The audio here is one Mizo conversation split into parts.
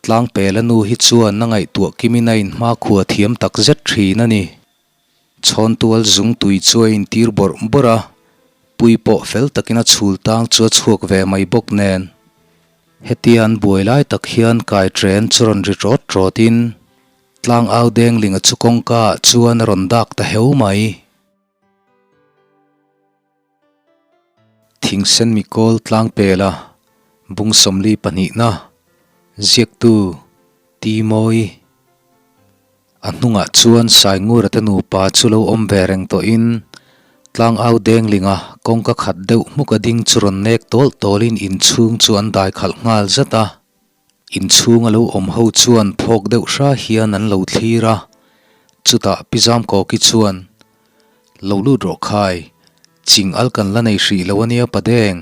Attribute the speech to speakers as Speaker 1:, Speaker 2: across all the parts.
Speaker 1: Tlangpela nu hi chuan a ngaihtuah kimin a inhmakhua thiam tak zet thin a ni. Chhawntual zung tui chu a intir bawrh bawrh a, pui pawh fel takin a chhul tang chu a chhuak ve mai bawk nen. Hetia an buai lai tak hian kai ṭen chu rawn ri ṭawt ṭawtin tlangau denglinga chu kawngka ah chuan a rawn dak ta heu mai. Thingsen mikawl tlangpela bung sawmli pahnihna ziaktu Ti Mawi. A hnungah chuan Saingura te nupa chu lo awm ve reng tawhin tlangau denglinga kawngka khat deuh hmuk a ding chu rawn nek tawl tawlin inchhung chu an dai khalh nghal zat a. Inchhung a lo awm ho chuan phawk deuh hra hian an lo thlir a, chutah Pi Zamkawki chuan, Lo lut rawh khai, ching al kan la nei hrih lo ania Padeng,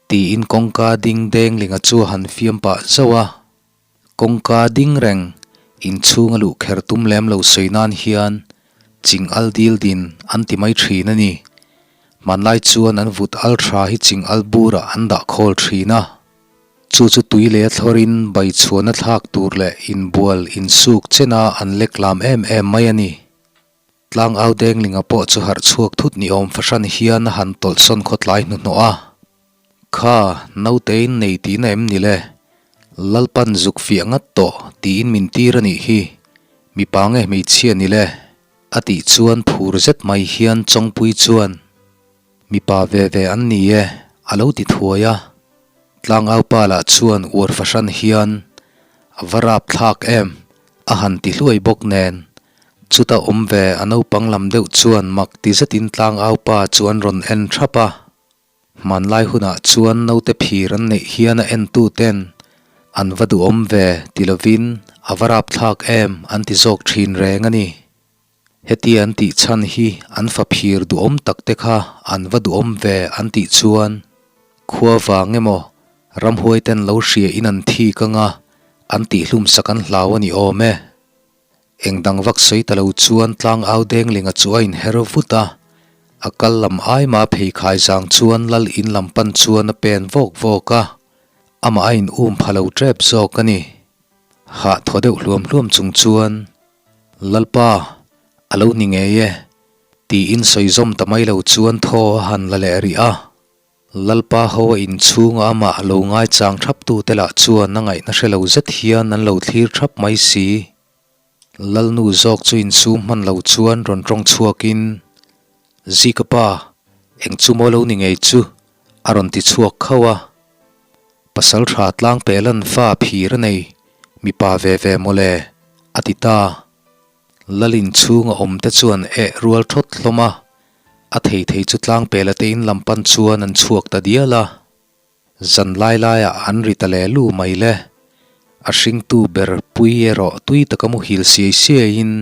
Speaker 1: tiin kawngka ding denglinga chu a han fiam pah zauh a. Kawngka ding reng, inchhung a luh kher tum lem lo sawi nan hian ching al dil din an ti mai thin a ni. Hmanlai chuan an vut al tha hi ching al burah an dah khawl thin a. Chu chu tui leh a thlawrin bai chhuahna thlak tur leh inbual insuk chena an lek lam em em mai a ni. Tlangau Denglinga pawh chu harh chhuak thut ni awm fahran hian a han tawlhsawn khawtlai hnuhnawh a. Kha, nautein nei tihna em ni le? Lalpan zuk fiah ngat tawh tiin min tir a nih hi. Mipa nge hmeichhia ni le? A tih chuan phur zet mai hian Chawngpui chuan, Mipa ve ve an ni e, a lo ti thuai a. Tlangau pa lah chuan uar fahran hian, A va rap thlak em? A han ti hluai bawk nen. Chuta awm ve a naupang lam deuh chuan mak ti zetin tlangau pa chu an rawn en thap a. Hmanlai hunah chuan naute phir an neih hian a entu ten an va duhawm ve ti lovin a va rap thlak em an ti zawk thin reng a ni. Heti an tih chhan hi an fa phir duhawm tak te kha an va duhawm ve an tih chuan khua vang emaw ramhuai ten lo hria in an thik anga an tihhlum sak an hlau a ni awm e. Eng dang vak sawi ta lo chuan tlangau denglinga chu a inher vut a, a kal lam aima pheikhai zang chuan lal in lam pan chuan a pen vawk vawk a, amah a in um pha lo tep zawk a ni. Hah thaw deuh hluam hluam chung chuan Lalpa, a lo ni ngei e, tiin sawi zawm ta mai lo chuan thaw a han la leh rih a. Lalpa ho a inchhunga amah lo ngaichang thaptute lah chuan a ngaihna hre lo zet hian an lo thlir thap mai si. Lalnu zawk chu insum hman lo chuan rawn tawng chhuakin, Zika pa, eng chu maw lo ni ngei chu? a rawn ti chhuak khauh a. Pasal tha tlang pehlan fa phir a nei, mipa ve ve mawle, a ti ta. Lalin chhunga awm te chuan eh rual thawt hlawm a, a thei thei chu tlang pehla te in lam pan chuan an chhuak ta dial a. Zan lai laiah an ri ta leh lu mai le. A hringtu ber pui erawh tui taka muhil siai siaiin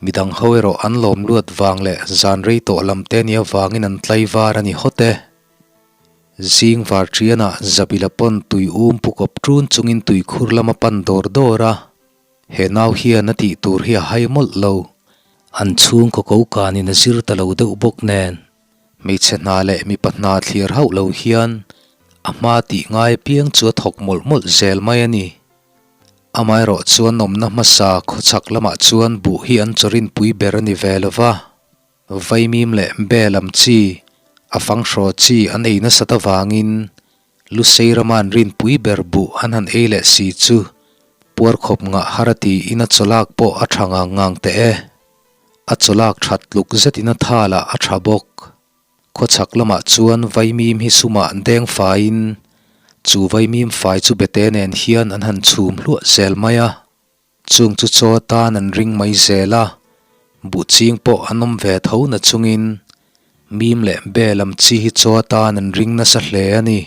Speaker 1: midang ho erawh an lawm luat vang leh zan rei tawh lam te nia vangin an tlaivar a ni hawt e. Zing var ṭianah Zabila pawn tui um pu kawp ṭun chungin tui khur lam a pan dawr dawr a, he nau hian a tih tur hi a hai mawlh lo. An chhungkaw ko kanin a zir ta lo deuh bawk nen, hmeichhe hna leh mipa hna thlir hauh lo hian a hma tih ngai apiang chu a thawk mawlh mawlh zel mai a ni. Amaherawh chuan awmna hmasa khawchhak lamah chuan buh hi an chawrinpui ber a ni ve lo va. Vaimim leh be lam chi, a fanghraw chi an ei nasat avangin Lusei rama an rinpui ber buh an han ei leh si chu puar khawp ngah har a tiin a chawlak pawh a tha ngang ngang teh e. A chawlak that tluk zetin a tha lah a tha bawk. Khawchhak lamah chuan vaimim hi sumah an deng faiin chu vaimim fai chu bete nen hian an han chhum hluah zel mai a. Chung chu chaw atan an ring mai zel a, buh ching pawh an awm ve tho na chungin mim leh be lam chi hi chaw atan an ring nasa hle a ni.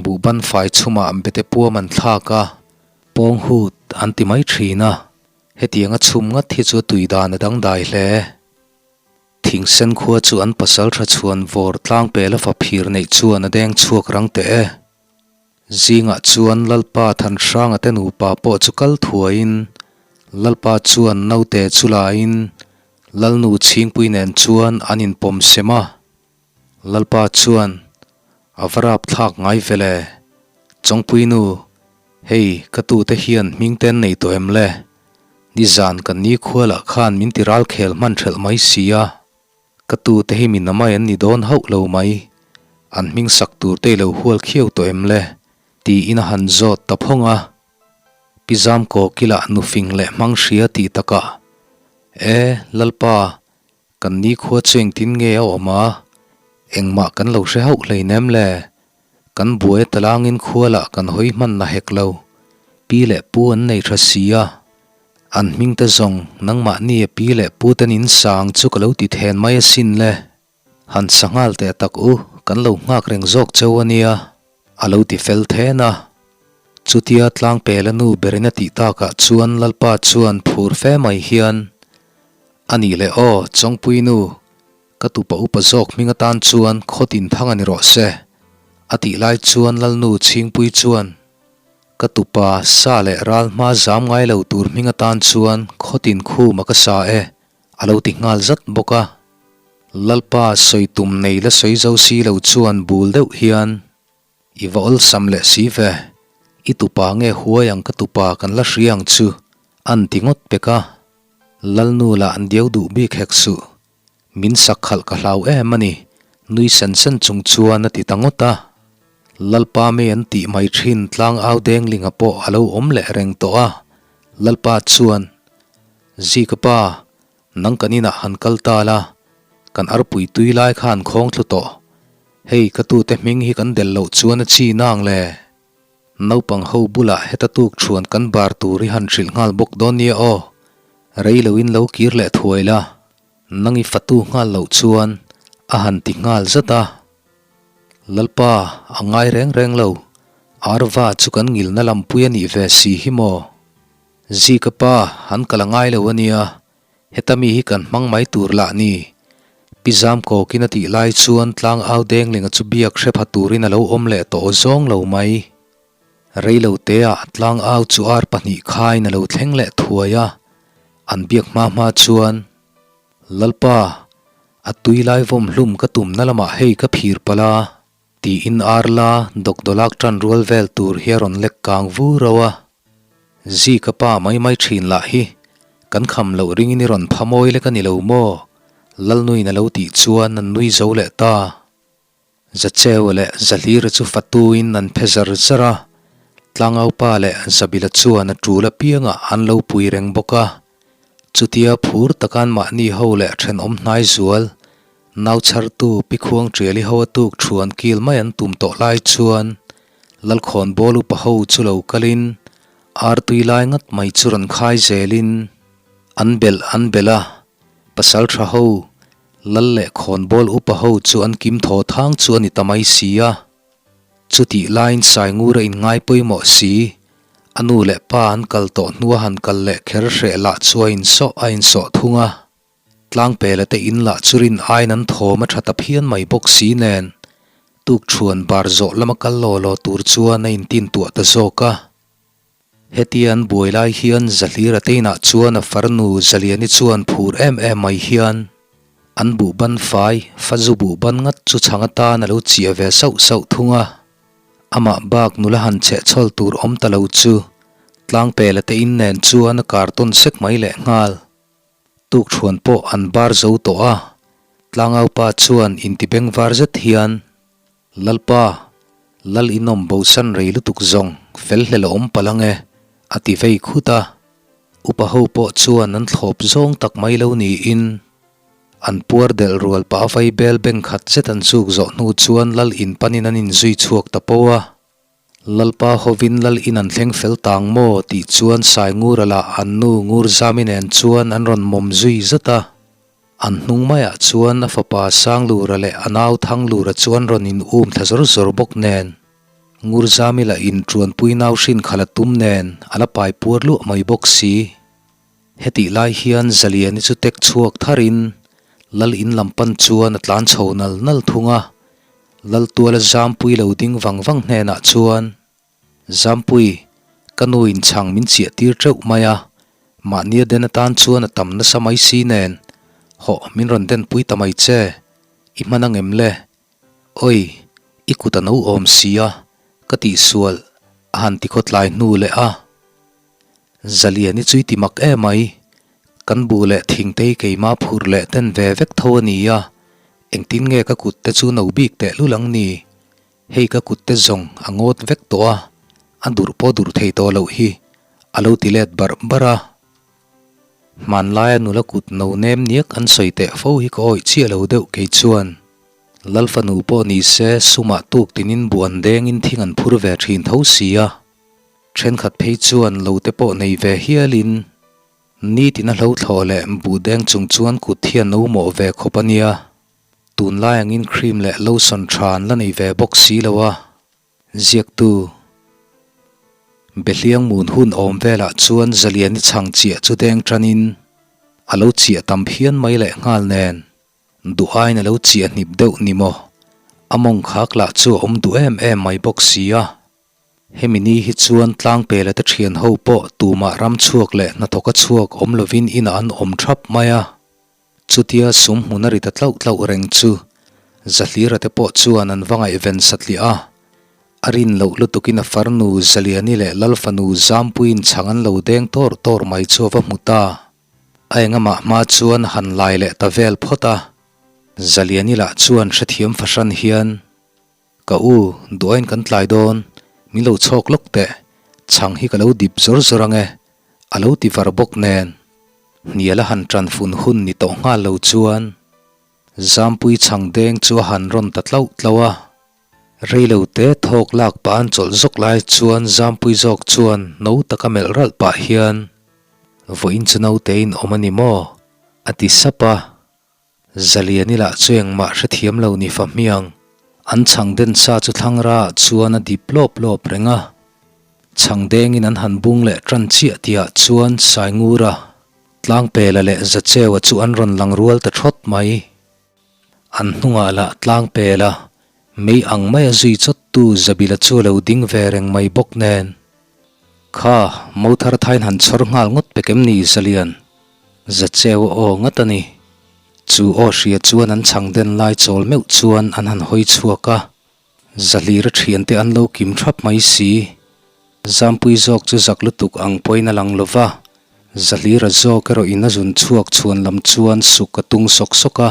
Speaker 1: Buh ban fai chhumah bete puam an thlak a, pawng hut an ti mai thin a, hetiang a chhum ngat hi chu a tui dan a dangdai hle. Thingsen khua chu an pasal tha chhuan vawr tlang pel a fa phir neih chuan a deng chhuak rang teh e. Zingah chuan Lalpa Thanhranga te nupa pawh chu kal thuaiin Lalpa chuan naute chu lain Lalnu Chhingpui nen chuan an inpawm sem a. Lalpa chuan, A va rap thlak ngai ve le, Chawngpuinu, Hei, ka tute hian hming te an nei tawh em le? Nizan kan nikhualah khan min ti ral khel hman ṭhelh mai si a. Ka tute hi mi namai an ni dawn hauh lo mai. An hming sak tur te i lo hual khiau tawh em le? tiin a han zawt ta phawng a. Pi Zamkawkilah nufing leh hmang hria tih takah, E, Lalpa, Kan nikhua chu engtin nge a awm a? Engmah kan lo hre hauh hleinem le. Kan buai talangin khua lah kan hawi hman na hek lo. Pi leh pu an nei tha si a. An hming te zawng nangmahni a pi leh pu ten in sang chu ka lo ti then mai asin le. Han sa nghal teh tak u, kan lo nghak reng zawk cheu a nia. A lo ti fel then a. Chutia tlangpela nu berin a tih takah chuan Lalpa chuan phur fe mai hian, A nih leh aw, Chawngpui nu, ka tupa upa zawk hming atan chuan khawtin thang a ni rawh se, a tih lai chuan Lalnu Chhingpui chuan, Ka tupa sa leh ral hma zam ngai lo tur hming atan chuan khawtin khum a ka sa e, a lo ti nghal zat bawk a. Lalpa sawi tum nei la sawi zo si lo chuan bul deuh hian, I va awlsam leh si ve, i tupa nge huai ang ka tupa kan la hria ang chu, an ti ngawt pek a. Lalnu lah an diau duh bik hek suh, min sak khalh ka hlau em a ni, nui sen sen chung chuan a ti ta ngawt a. Lalpa mi an tih mai thin tlangau denglinga pawh a lo awm leh reng tawh a, Lalpa chuan, Zika pa, nang kan inah han kal ta la, kan arpui tui lai kha an khawng thlu tawh. Hei ka tute hming hi kan del loh chuan a chi nang le. Naupang ho bulah heta tuk thuan kan bar tur i han hrilh nghal bawk dawn nia aw. Rei loin lo kir leh thuai la, nang i fatu nghal loh chuan a han ti nghal zat a. Lalpa, a ngai reng reng lo, Arva chu kan ngilna lampui a nih ve si hi maw? Zika pa, an kal a ngai lo a nia, heta mi hi kan hmang mai tur lah ni. Pi Zamkawkin a tih lai chuan tlang au Denglinga chu biak hre pha turin a lo awm leh tawh zawng lo mai. Rei lo teah tlang au chu ar 2 khaiin a lo thleng leh thuai a, an biak hma hma chuan, Lalpa, a tui lai vawm hlum ka tumna lamah hei ka phir palh a. Tiin Arla dawkdawlak tan rual vel tur hi a rawn lek kang vu rauh a. Zika pa mai mai thin lah hi kan kham loh ringin i rawn pha mawi lek a ni lo maw? Lalnuin a lo tih chuan an nui zo leh ta. Zacheua leh Zahlira chu fatuin an phe zar zar a, Tlangaupa leh Zabila chuan a tul apiangah an lo pui reng bawk a. Chutia phur taka an mahni ho leh thenawm hnai zual, nau chhartu Pi Khuang Ṭiali ho a tuk thuan kil mai an tum tawh lai chuan Lalkhawn bawl upa ho chu lo kalin ar tui lai ngat mai chu rawn khai zelin an belh an belh a, pasal tha ho, Lal leh khawnbawl upa ho chu an kim thaw thang chu a ni ta mai si a. Chutih laiin Saingur a inngai pawimawh si, a nu leh pa an kal tawh hnua han kal leh kher hreh lah chu a insawh a insawh thung a. Tlangpela te in lah chu rin aiin an thawm a tha ta phian mai bawk si nen, tukṭhuan bar zawh lama kal law law tur chuan a intintuah ta zawk a. Hetia an buai lai hian Zahlira te inah chuan a farnu Zaliani chuan phur em em mai hian an buhban fai fazu buhban ngat chu chhang atan a lo chiah ve sauh sauh thung a. Amah bak nula han chhehchhawl tur awm ta lo chu Tlangpela te in nen chuan a kartawn sek mai lehnghal. Tukṭhuan pawh an bar zo tawh a, Tlangaupa chuan intibengvar zet hian Lalpa, Lal inawm bosan rei lutuk zawng fel hlel a awm palh ang e, a ti vei khut a. Upa ho pawh chuan an thlawp zawng tak mai lo niin an puar delh rual pah a vai bel beng khat zet an chuk zawh hnu chuan Lal in panin an inzui chhuak ta po a. Lalpa hovin Lal in an thleng fel tang maw tih chuan Saingura lah an nu Ngurzami nen chuan an rawn mawm zui zat a. An hnung maiah chuan a fapa Sanglura leh a nau Thanglura chu an rawn in um thla zawr zawr bawk nen Ngurzami lah in ṭuanpui nau hrin khalh a tum nen a la pai puar luah mai bawk si. Hetih lai hian Zaliani chu tek chhuak tharin Lal in lam pan chuan a tlan chho nal nal thung a. Lal tuala Zampui lo ding vang vang hnenah chuan, Zampui, ka nu in chhang min chiah tir teuh mai a, mahnia den atan chuan a tam nasa mai si nen, hawh min rawn den pui ta mai che, i hman ang em le? Oi, i kut a no awm si a, ka tihsual. A han ti khawtlai hnu leh a. Zaliani chu i ti mak em mai. Kan buh leh thingtei keimah phur leh ten ve vek tho a ni a, engtin nge ka kut te chu no bik teh lul ang ni? Hei ka kut te zawng a ngawt vek tawh a, a durh pawh durh thei tawh loh hi, a lo ti let barh barh a. Hmanlaia nula kut no nem niak an sawi teh fo hi ka awih chiah lo deuh kei chuan. Lalfanu pawh ni se sumah tuk tinin buh an dengin thing an phur ve thin tho si a. Thenkhat phei chuan lo te pawh nei ve hialin nitin a hlo thlawh leh buh deng chung chuan kut hian no mawh ve khawp a nia. Tunlai angin cream leh lotion tha an la nei ve bawk si lo a. Ziaktu Behliang mun hun awm velah chuan Zaliani chhang chiah chu deng tanin a lo chiah tam phian mai leh nghal nen duh aiin a lo chiah hnip deuh ni maw? A mawng khak lah chu a awm duh em em mai bawk si a. Hemi ni hi chuan Tlangpela te thian ho pawh tumah ram chhuak leh hnathawka chhuak awm lovin inah an awm thap mai a. Chutia sum hmun a ri ta tlauh tlauh reng chu Zahlira te pawh chuan an va ngaihven satliah a. A rin loh lutukin a farnu Zaliani leh Lalfanu Zampuiin chhang an lo deng tawr tawr mai chu a va hmu ta. A engamah hma chuan a han lai leh ta vel phawt a. Zaliani lah chuan hrethiam fahran hian. Ka u, duain kan tlai dawn, min lo chhawk lawk teh, chhang hi ka lo dip zawr zawr ang e, a lo ti var bawk nen. Hnial a han ṭan fun hun ni tawh nghal lo chuan Zampui chhang deng chu a han rawn ta tlauh tlauh a. Reilo te thawk lak pah an chawlh zawk lai chuan Zampui zawk chuan no taka melh ralh pah hian, Vawiin chu naute in awm a ni maw? a ti sap a. Zaliani lah chu engmah hrethiam lo ni fa hmiang. An chhang den sa chu thlangra ah chuan a dip lawp lawp reng a. Chhang dengin an han bung leh tan chiah tihah chuan Saingura, Tlangpela leh Zacheua chu an rawn lang rual ta thawt mai. An hnungah lah Tlangpela, mei ang maia zui chawttu Zabila chu a lo ding ve reng mai bawk nen. Kha, mothar thain han chhawr nghal ngawt pek em ni Zalian? Zacheu aw ngat a ni. Chu aw hria chuan an chhang den lai chawl meuh chuan an han hawi chhuak a. Zahlira thiante an lo kim thap mai si. Zampui zawk chu zak lutuk ang pawhin a lang lo va. Zahlira zawk erawh in a zun chhuak chhuan lam chuan suk a tung sawk sawk a.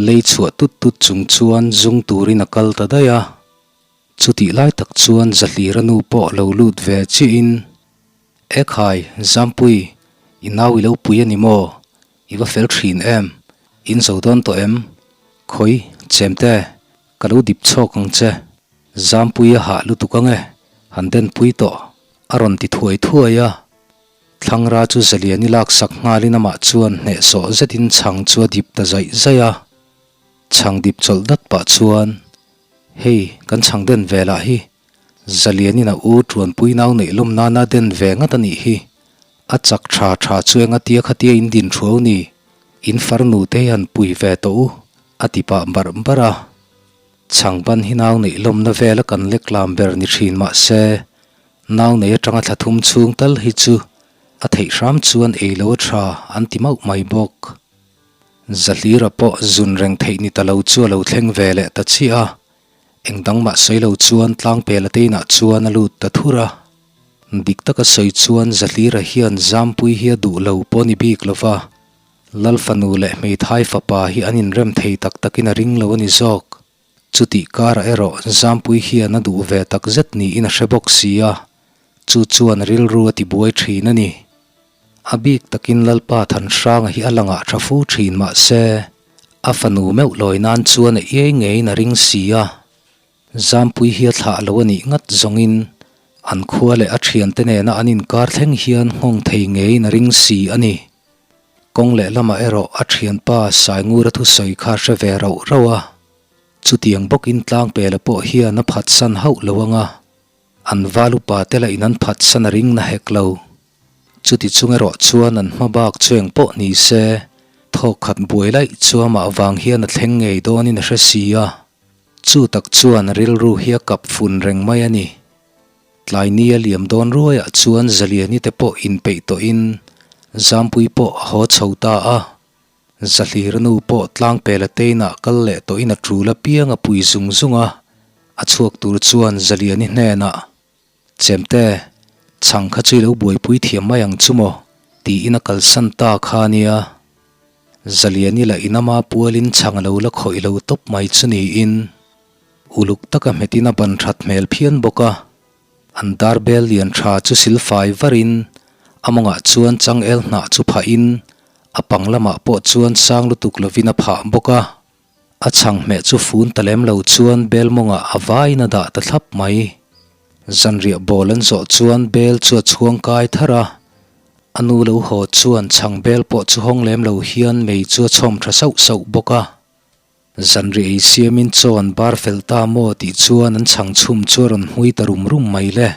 Speaker 1: Lei chhuah tut tut chung chuan zung turin a kal ta daih a. Chutih lai tak chuan Zahlira nu pawh lo lut ve chiahin, Ekhai, Zampui, i nau i lo pui a ni maw? I va fel thin em? In zo dawn tawh em? Khawi, chemte, ka lo dip chhawk ang che. Zampui a hah lutuk ang e, han denpui tawh, a rawn ti thuai thuai a. Thlangra chu Zaliani laksak nghalin amah chuan hnehsawh zetin chhang chu a dip ta zaih zaih a. Chhang dip chawlh dat pah chuan, Hei, kan chhang den ve lah hi. Zalianin a u Tuanpui nau neih lawm nana den ve ngat a nih hi. A chak tha tha chu eng atia khatia in din thuau ni. In farnu te hi han pui ve tawh u, a ti pah barh barh a. Chhang ban hi nau neih lawmna vela kan lek lam ber ni thin mah se, nau nei atanga thla thum chhung tal hi chu a theih hram chuan ei lo a tha an ti mauh mai bawk. Zahlira pawh zun reng theih ni ta lo chu a lo thleng ve leh ta chiah a, eng dang mah sawi lo chuan Tlangpela te inah chuan a lut ta thur a. Dik taka sawi chuan Zahlira hian Zampui hi a duh lo pawh ni bik lo va, Lal fanu leh hmeithai fapa hi an inrem thei tak takin a ring lo a ni zawk. Chutih karah erawh Zampui hian a duh ve tak zet niin a hre bawk si a, chu chuan rilru a tibuai thin a ni. A bik takin Lalpa Thanhranga hi a langah tha fu thin mah se, a fanu meuh lawi nan chuan a iai ngeiin a ring si a. Zampui hi a thlah lo a nih ngat zawngin an khua leh a thiante nena an inkar thleng hian nghawng thei ngeiin a ring si a ni. Kawng lehlamah erawh a thianpa Saingura thusawi kha hre ve rauh rauh a, chutiang bawkin Tlangpela pawh hian a phatsan hauh lo anga an val upa te lah in an phatsan a ring na hek lo. Chuti chung erawh chuan an hma bak chu eng pawh ni se, thawk khat buai laih chu amah vang hian a thleng ngei dawnin a hre si a. Chu tak chuan rilru hi a kap fun reng mai a ni. Tlai ni a liam dawn ruaiah chuan Zaliani te pawh inpeih tawhin Zampui pawh a haw chho ta a. Zahlira nu pawh Tlangpela teinah kal leh tawhin a tul apiang a pui zung zung a. A chhuak tur chuan Zaliani hnenah. Chemte, chhang kha chu i lo buaipui thiam mai ang chu maw? tiin a kalsan ta kha a nia. Zaliani lah in ama pualin chhang a lo la khawih lo tawp mai chu niin uluk taka hmetin a ban that hmel phian bawk a. An dar bel lian tha chu silfai varin a mawngah chuan changel hnah chu phahin a pang lamah pawh chuan sang lutuk lovin a phah bawk a. A chhang hmeh chu fun ta lem lo chuan bel mawngah a vaiin a dah ta thlap mai. Zanriah bawl an zawh chuan bel chu a chhuang kai thar a, a nu lo haw chuan chhang bel pawh chu hawng lem lo hian mei chu a chhawm tha sauh sauh bawk a. Zanriah ei siamin chaw an bar fel ta maw tih chuan an chhang chhum chu a rawn hmui ta rum rum mai le.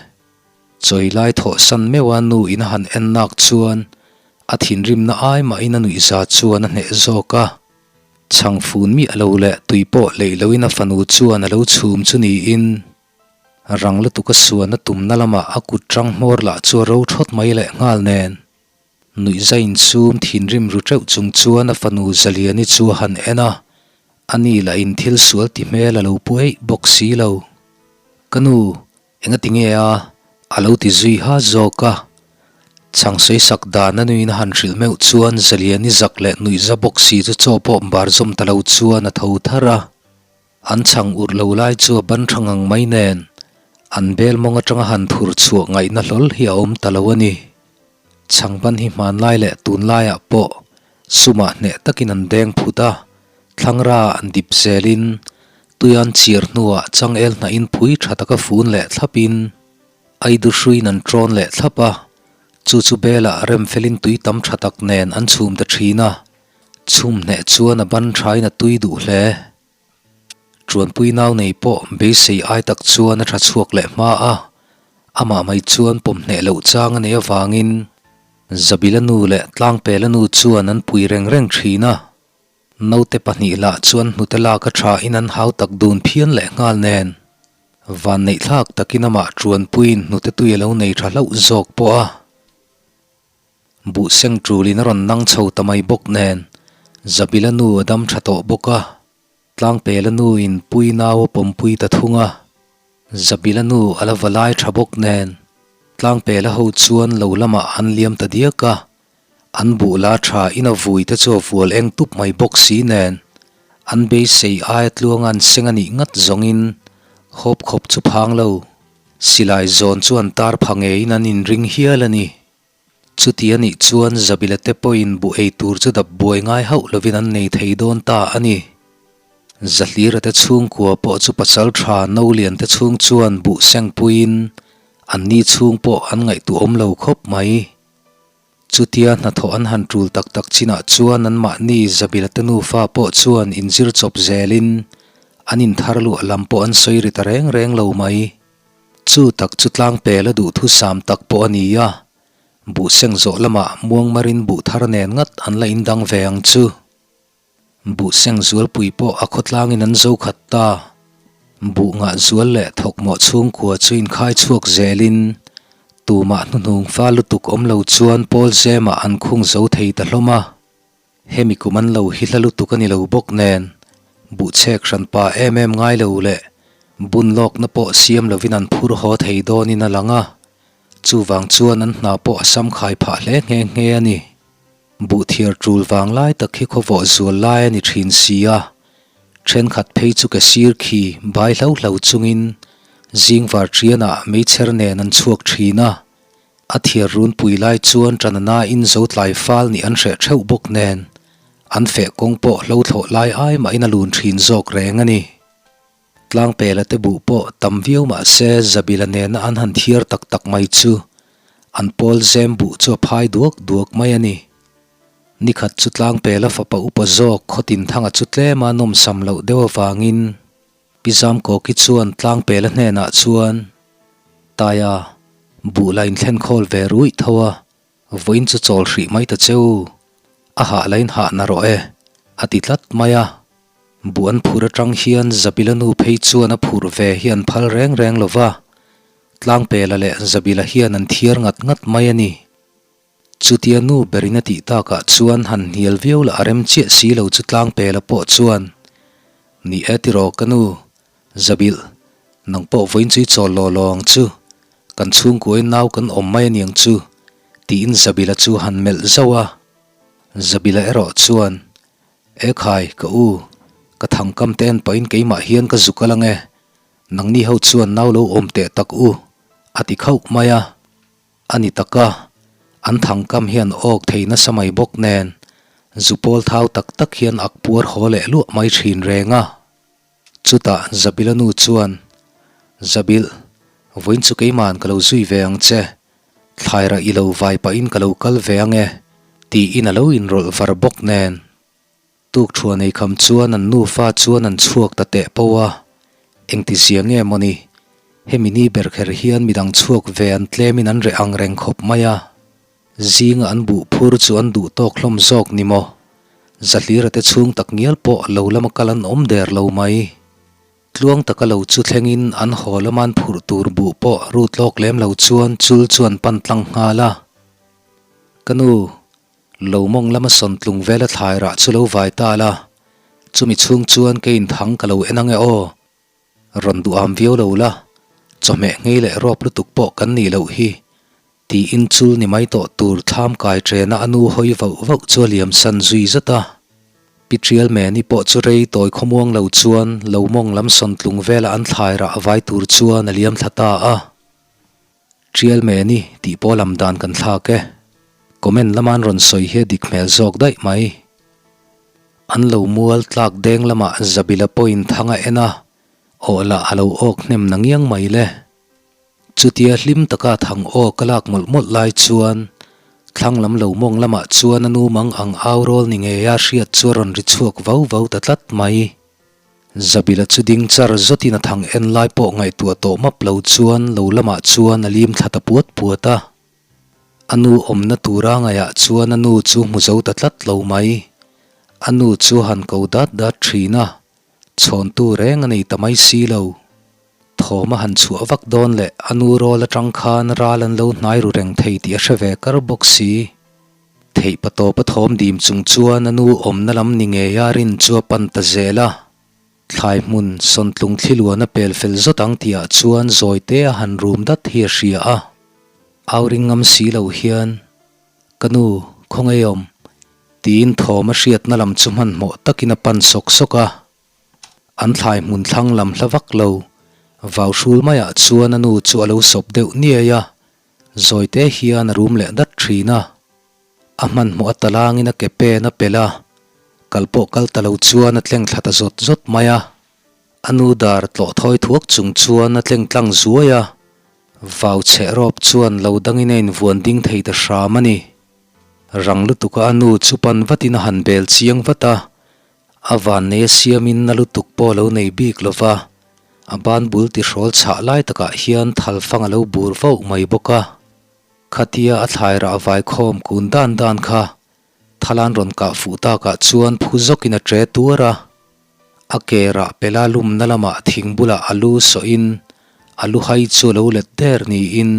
Speaker 1: Chawi lai thawh san meuh a nu in a han en nak chuan a thinrimna ai mahin a nuihza chuan a hneh zawk a. Chhang fun miah lo leh tui pawh leih loin a fanu chuan a lo chhum chu niin rang lutuk a suan a tumna lamah a kut rang hmawr lah chu a ro thawt mai leh nghal nen. Nuihza insum thinrim ru teuh chung chuan a fanu Zaliani chu a han en a, ani lah in thil sual ti hmel a lo pu eih bawk si lo. Ka nu, Engati nge a? A lo ti zui ha zawk a. Chhang sawi sak dan a nuin a han hrilh meuh chuan Zaliani zak leh nuihza bawk si chu chaw pawh bar zawm ta lo chuan a tho thar a. An chhang urh lo lai chu a ban tha ngang mai nen an bel mawng atanga han thur chhuah ngaihna hlawl hi a awm ta lo a ni. Chhangban hi hmanlai leh tunlaiah pawh sumah hneh takin an deng phut a, thlangra an dip zelin tuian chir hnuah changel hnahin phui tha taka fun leh thlapin aidu hruiin an ṭawn leh thlap a, chu chu belah remfelin tui tam tha tak nen an chhum ta ṭhin a, chhum hneh chuan a ban thain a tui duh hle. Ṭuanpui nau nei pawh beisei ai tak chuan a ṭha chhuak leh hma a, amah mai chuan pawm hneh loh chang a neih avangin Zabila nu leh Tlangpela nu chuan an pui reng reng ṭhin a. Naute pahnih lah chuan hnute lak a ṭhain an hau tak dun phian leh nghal nen vanneihthlak takin amah ṭuanpuiin hnute tui a lo nei ṭha hlauh zawk pawh a. Buh seng ṭulin a rawn nang chho ta mai bawk nen, Zabila nu a dam ṭha tawh bawk a, Tlangpela nuin pui nau a pawmpui ta thung a, Zabila nu a la va lai ṭha bawk nen, Tlangpela ho chuan lo lamah an liam ta diak a, an buh la ṭha in a vui te chu a vual eng tup mai bawk si nen, an beisei aia tluanga an seng a nih ngat zawngin hawp khawp chu phang lo. Silai zawn chu an tar pha ngeiin an inring hial a ni. Chuti a nih chuan Zabila te pawhin buh ei tur chu dap buai ngai hauh lovin an nei thei dawn ta a ni. Zahlira te chhungkua pawh chu pasal tha no lian te chhung chuan buh seng puiin an ni chhung pawh an ngaihtuahawm lo khawp mai. Chutia hnathawh an han tul tak tak chinah chuan anmahni Zabila te nufa pawh chuan inzir chawp zelin an inthar luah lam pawh an sawi ri ta reng reng lo mai. Chu tak chu tlangpel a duhthusam tak pawh a ni a, buh seng zawh lamah muangmarin buh thar nen ngat an la indang ve ang chu. Buh seng zualpui pawh a khawtlangin an zo khat ta. Buh ngah zual leh thawkmawh chhungkua chu inkhai chhuak zelin tumah hnuhnung fa lutuk awm lo chuan pawl zemah an khung zo thei ta hlawm a. Hemi kum an lo hi hla lutuk a ni lo bawk nen buh chhek hran pa em em ngai lo leh bun lawkna pawh siam lovin an phur haw thei dawnin a lang a. Chuvang chuan an hna pawh a samkhai phah hle nghe nghe a ni. Buhthiar tul vang lai tak hi khawvawh zual lai a ni thin si a, thenkhat phei chu ke sir khi bai hlo hlo chungin zing var tianah meichher nen an chhuak thin a, a thiar runpui lai chuan tanana in zo tlai fal nih an hreh theuh bawk nen an feh kawng pawh hlo thlawh lai ai mahin a lun thin zawk reng a ni. Tlangpela te buh pawh tam viau mah se Zabila nena an han thiar tak tak mai chu an pawl zem buh chu a phai duak duak mai a ni. Nikhat chu Tlangpela fapa upa zawk Khawtinthanga chu tlema nawmsam loh deuh avangin Pi Zamkawki chuan Tlangpela hnenah chuan, Taia, buh la inthlenkhawl ve ruih tho a, Vawiin chu chawl hrih mai ta cheu, a hah lain hah na rawh e, a ti tlat mai a. Buh an phur atang hian Zabila nu phei chuan a phurh ve hi an phal reng reng lo va, Tlangpela leh Zabila hian an thiar ngat ngat mai a ni. Chutia nu berin a tih takah chuan han hnial viau lah a rem chiah si lo chu Tlangpela pawh chuan, Ni e tiraw ka nu, Zabilh, nang pawh vawiin chu i chawl law law ang chu. Kan chhungkuain nau kan awm mai aniang chu, tiin Zabila chu han melh zauh a. Zabila erawh chuan, E khai, ka u, ka thangkam te en pahin keimah hian ka zuk al ange, nangni ho chuan nau lo awm teh tak u, a ti khauh mai a. A ni tak a, an thangkam hian awk thei nasa mai bawk nen, zupawl thau tak tak hian ak puar haw leh luah mai thin reng a. Chutah Zabila nu chuan, Zabil, vawiin chu keima'n ka lo zui ve ang che, thlairah i lo vai pahin ka lo kal ve ang e, tiin a lo inrawlh var bawk nen. Tuk thua nei kham chuan an nufa chuan an chhuak ta teh poh a, engti zia nge mawni, hemi ni ber kher hian midang chhuak ve an tlemin an reh ang reng khawp mai a. Zinga an buh phur chu an duh tawk hlawm zawk ni maw? Zahlira te chhung tak ngial pawh lo lama kal an awm der lo mai. Tluang taka lo chu thlengin an haw lama an phurh tur buh pawh rut lawk lem lo chuan chul chu an pan tlang nghal a. Ka nu, lo mawng lama sawn tlung vela thlai rah chu lo vai ta la, chumi chhung chuan kei inthang ka lo en ange aw. Rawn duham viau lo la, chawhmeh ngei leh rawp lutuk pawh kan nih loh hi, tiin chul ni mai tawh tur thlam kai ṭena a nu hawi vauh vauh chu a liam san zui zat a. Pi Ṭialmeni pawh chu rei tawi khawmuang lo chuan lo mawng lam sawn tlung vela an thlai rah vai tur chuan a liam thla ta a. Ṭialmeni tih pawh lam dan kan thlak e. Comment lama an rawn sawi hi a dik hmel zawk daih mai. An lo mual tlak deng lamah Zabila pawhin thang a en a, awh lah a lo awk hnem na ngiang mai le. Chutia hlim taka thang aw ka lak mawlh mawlh lai chuan thlang lam lo mawng lamah chuan a nu mang ang au rawl ni ngeia hriat chu a rawn ri chhuak vau vau ta tlat mai. Zabila chu ding char zawtin a thang en lai pawh ngaihtuah tawh map lo chuan lo lamah chuan a lim thla ta puat puat a. A nu awmna tura ngaihah chuan a nu chu hmu zo ta tlat lo mai. A nu chu han ko dat dat thin a, chhawntu reng a nei ta mai si lo. Thawm a han chhuah vak dawn leh a nu rawl atang khan ral an lo hnai ru reng thei tih a hre ve kar bawk si. Theih patawp a thawm dim chung chuan a nu awmna lam ni ngeia rin chu a pan ta zel a. Thlai hmun sawntlung thli luan a pel fel zawt ang tihah chuan zawite a han rum dat hi a hria a. Au ring ngam si lo hian, Ka nu, khawngaih awm? tiin thawm a hriatna lam chu hmanhmawh takin a pan sawk sawk a. An thlai hmun thlang lam hla vak lo, vau hrul maiah chuan a nu chu a lo sawp deuh niai a, zawite hian a rum leh dat thin a. A hmanhmawh a talangin a ke pen a pel a, kal pawh kal ta lo chuan a tleng thla ta zawt zawt mai a. A nu dar tlawh thawi thuak chung chuan a tleng tlang zuai a, vau chheh rawp chuan lo dangin a invuan ding thei ta hram a ni. Rang lutuka a nu chu pan vatin a han bel chiang vat a, A vannei a siamin na lutuk pawh a lo nei bik lo va, a ban bul tihrawl chhah lai takah hian thalfang a lo bur vauh mai bawk a. Khatia a thlai rah vaikhawm kun dan dan kha thalan rawn kah fuh takah chuan phu zawkin a ṭe tuar a. A ke rah pela lumna lamah thing bulah a lu sawhin a lu hai chu a lo let der niin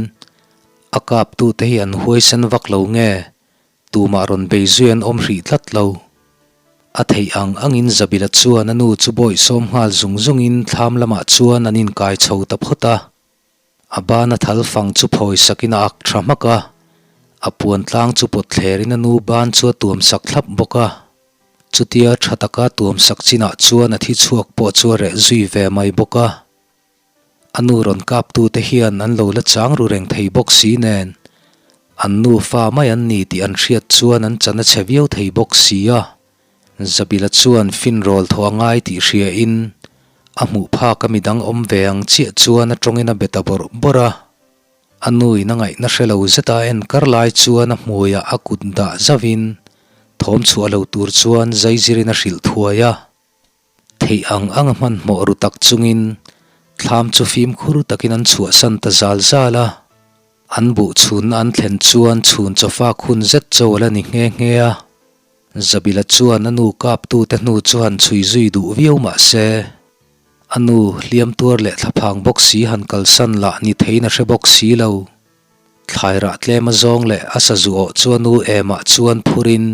Speaker 1: a kaptute hi an huaisen vak lo nge Tumah rawn bei zui an awm hrih tlat lo. A theih ang angin Zabila chuan a nu chu bawih sawm nghal zung zungin thlam lamah chuan an inkai chho ta phawt a. A bana thal fang chu phawi sakin a ak tha hmak a, a puan tlang chu pawt thlerin a nu ban chu a tuam sak thlap bawk a. Chutia tha taka tuam sak chinah chuan a thi chhuak pawh chu a reh zui ve mai bawk a. A nu rawn kaptute hian an lo la chang ru reng thei bawk si nen, an nufa mai an ni tih an hriat chuan an chan a chhe viau thei bawk si a. Zabila chuan finrawl thaw a ngai tih hriain a hmuh phak a midang awm ve ang chiah chuan a tawngin a be ta bawrh bawrh a. A nuin a ngaihna hre lo zeta a en kar lai chuan a hmuiah a kut dah zauhin thawm chhuah lo tur chuan zaizirin a hrilh thuai a. Theih ang ang a hmanhmawh ru tak chungin thlam chu fimkhur takin an chhuahsan ta zal zal a. An buh chhunna an thlen chuan chhun chawfak hun zet cho a la ni nghe nghe a. Zabila chuan a nu kaptute hnu chu han chhui zui duh viau mah se, a nu hliam tuar leh thlaphang bawk si han kalsan lah ni theiin a hre bawk si lo. Thlai rah tlem a zawng leh a sazu awh chu a nu emah chuan phurin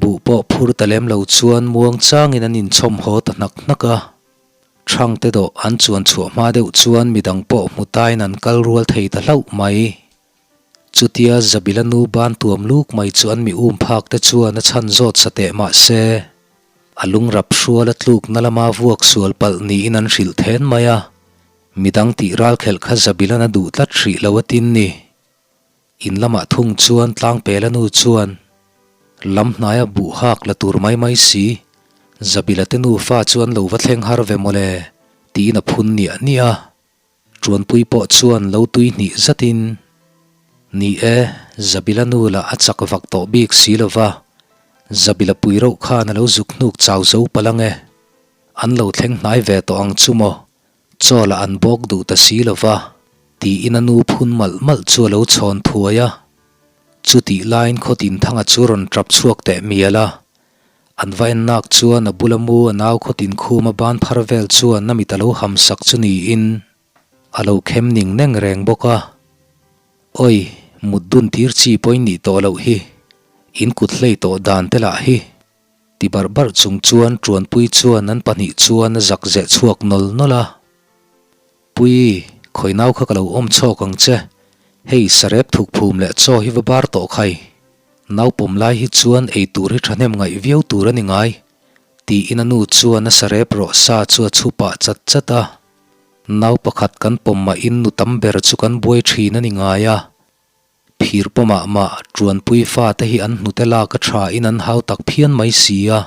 Speaker 1: Buh pawh phur ta lem lo chuan muang changin an inchhawm haw ta hnak hnak a. Chhangte dawh an chuan chhuah hma deuh chuan midang pawh hmu tain an kal rual thei ta hlauh mai. Chutia Zabila nu ban tuam luk mai chu an mi um phak te chuan a chhan zawt sa teh mah se, a lungrap hrual a tlukna lama vuak sual palh niin an hrilh then mai a, midang tih ral khelh kha Zabilan a duh tlat hrih lo a tin ni. In lamah thung chuan Tlangpela nu chuan lam hnaia buh hak la tur mai mai si, Zabila te nufa chu an lo va thleng har ve mawle tiin a phun niah niah a. Tuanpui pawh chuan lo tui hnih zatin, Ni e, Zabila nu lah a chak vak tawh bik si lo va, Zabila pui reuh khan a lo zuk hnuk chau zo palh ang e. An lo thleng hnai ve tawh ang chu maw, chaw lah an bawk duh ta si lo va, tiin a nu phun malh malh chu a lo chhawn thuai a. Chutih laiin Khawtinthanga chu rawn tap chhuak teh mial a, An va en nak chuan a bula mu a nau khawtin khum a ban phar vel chuan a mit a lo ham sak chu niin a lo khem ning neng reng bawk a. Oi, mut dun tir chi pawhin nih tawh loh hi, in kut hlei tawh dan te lah hi. Ti barh barh chung chuan Tuanpui chuan an pahnih chuan a zak zeh chhuak nawl nawl a. Pui, khawi nau kha ka lo awm chhawk ang che, hei sarep thuk phum leh chaw hi va bar tawh khai. Nau pawm lai hi chuan ei tur hi thahnem ngaih viau tur a ni ngai, tiin a nu chuan a sarep rawh sa chu a chhu pah chat chat a. Nau pakhat kan pawm mahin nu tam ber chu kan buai thin a ni ngai a. Phir pawmah mah Tuanpui fate hi an hnute lak a tha in an hau tak phian mai si a.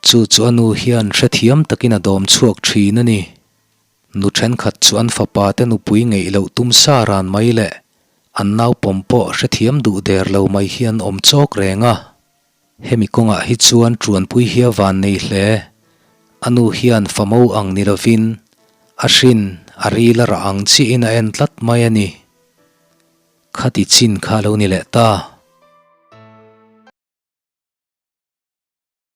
Speaker 1: Chu chu a nu hian hrethiam takin a dawm chhuak thin a ni. Nu thenkhat chu an fapa te nupui ngeih loh tum sa ran mai leh an nau pawm pawh hrethiam duh der lo mai hi an awm chawk reng a. Hemi kawngah hi chuan Tuanpui hi a van nei hle. A nu hian famo ang ni lovin a hrin a ril a rah ang chiahin a en tlat mai a ni. Khati chin kha lo ni leh ta.